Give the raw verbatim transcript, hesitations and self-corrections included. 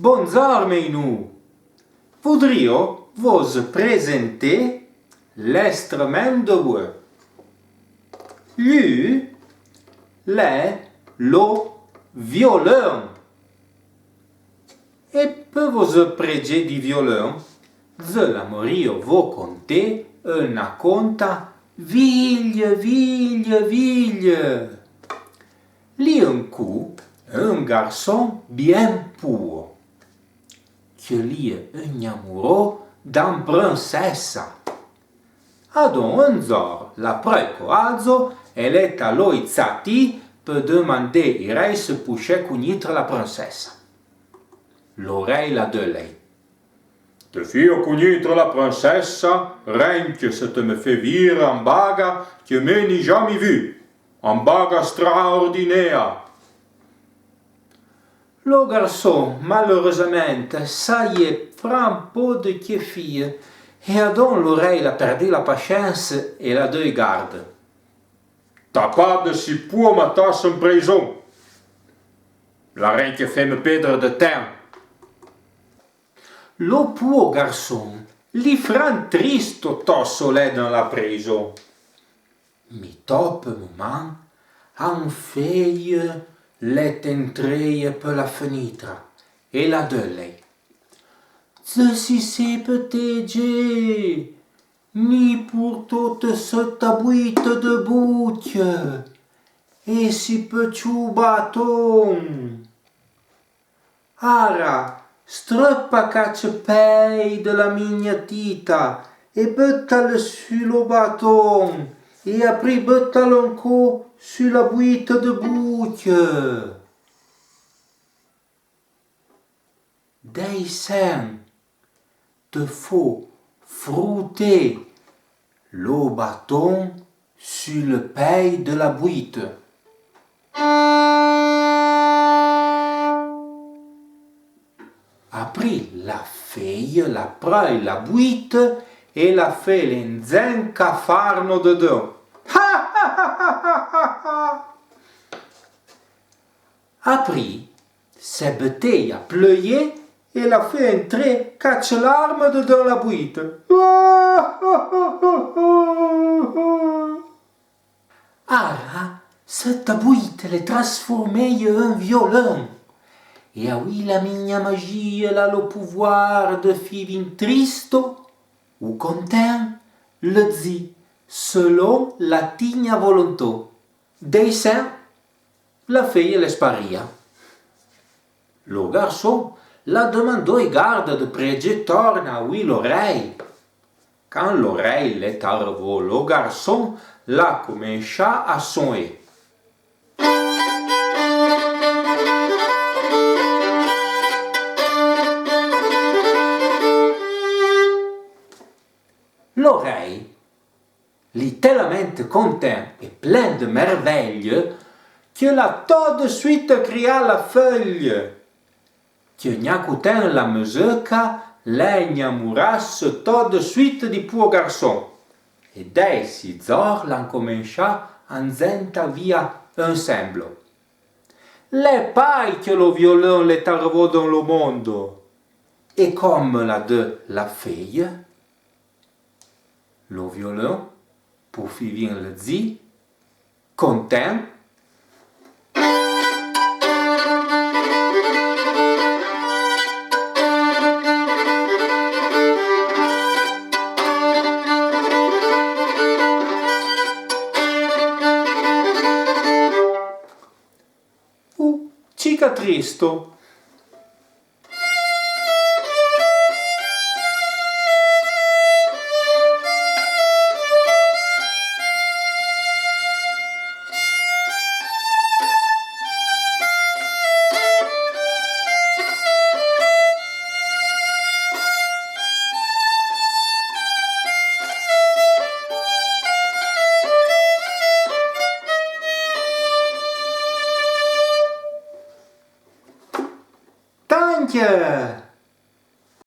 Bondzor mèinoù. Voudrio vo prezenté l'estremen de boueu. Llu l'è lo violon. É pe vo prédjé di violon, dze l'amorio vo conté eunna conta vieille, vieille, vieille. Lì eun cou, eun garson bien pouo, que lì eun amouro d'eun preunsessa. Adon eun dzor l'a preu coadzo é l'è aloi tsatì pe demandé i rei se pouchè cougnitre la preunsessa. Lo rei l'a deu lèi: Te fio cougnitre la preunsessa, renque se te me fé vire eun baga que mé n'é jamì vu, eun baga straordinéa. Lo garson, maleureuzamin, saie fran po de que fie, é adon lo rei l'a perdì la pachense é l'a deu i garde: T'as pas de si pouo matasse eun preizon. L'a renque fé me pèdre de ten. Lo pouo garson l'é fran tristo to solé deun la preizon. Mi to pe moman, eun feille l'è entrèye pe la fenitra é l'a deu lèi: Dze si sé pe te djé, n'é pourtò te setta bouite de bouque é si petchou baton. Ara, streppa catche pèi de la migna tita é betta-le su lo baton é aprì betta-le euncò su la bouite de bouque. Dèi sen te fo frouté lo baton su le pèi de la bouite. Aprì la feille l'a preu la bouite é l'a fé-le endzé eun cafarno dedeun. Aprì s'è betté a pleuillé é l'a fé entré catche larme dedeun la bouite. Ara, setta bouite l'è transformèye eun violon. É avouì la migna magie l'a lo pouvoir de fé vin tristo ou conten le dzi, selon la tigna volontò. Dèi sen, la feille l'è sparia. Lo garson l'a demandó i garde de prédjé torna avouì lo rei. Can lo rei l'è arrevó, lo garson l'a comenchà a soné. Lo rei l'é telamente conten é plen de mervèille que l'a to de suite crià la feille. Que n'acoutin la mezeucca, l'è enamourasse to de suite di pouo garson. É dèi si dzor l'an comenchà a nzenta via eunsemblo. L'è pai que lo violon l'è arrevó deun lo mondo. É comme l'a deu la feille, lo violon, pou fé vin le dzi, conten. Ou chica tristo. Tanque!